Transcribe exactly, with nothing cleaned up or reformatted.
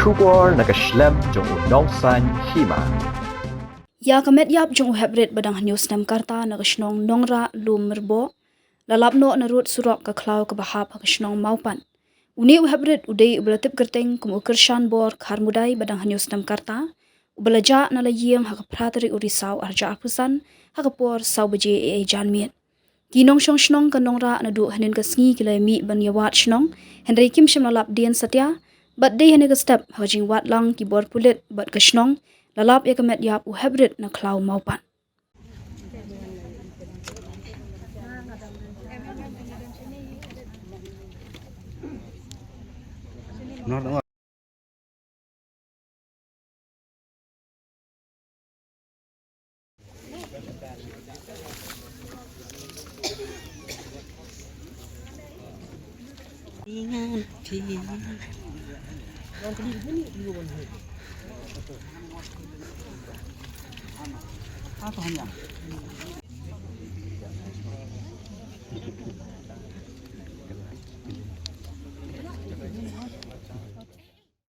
Khubor na ka shlem jong u nongsan hima. Ïa ka met ïap jong u heprit ba dang hynñiew snem ka rta na ka shnong Nongrah Lumrboh, la lap noh na rud surok ka khlaw kaba hap ha ka shnong Mawpat. Une u heprit u dei uba la tip kyrteng kum u Kyrshanbor Kharmudai ba dang hynñiew snem ka rta, uba la jah na la ïing ha ka phra tarik u Risaw arhajar arphew san, ha ka por saw baje eiei janmiet. Ki nongshong shnong ka Nongrah naduh hynnin ka sngi ki la ïa mih ban ïa wad shnong, hynrei kim shym la lap dien satia, bad dei hane ka step ha ka jingwad lang ki bor pulit bad ka shnong, la lap ïa ka met ïap u heprit na khlaw Mawpat.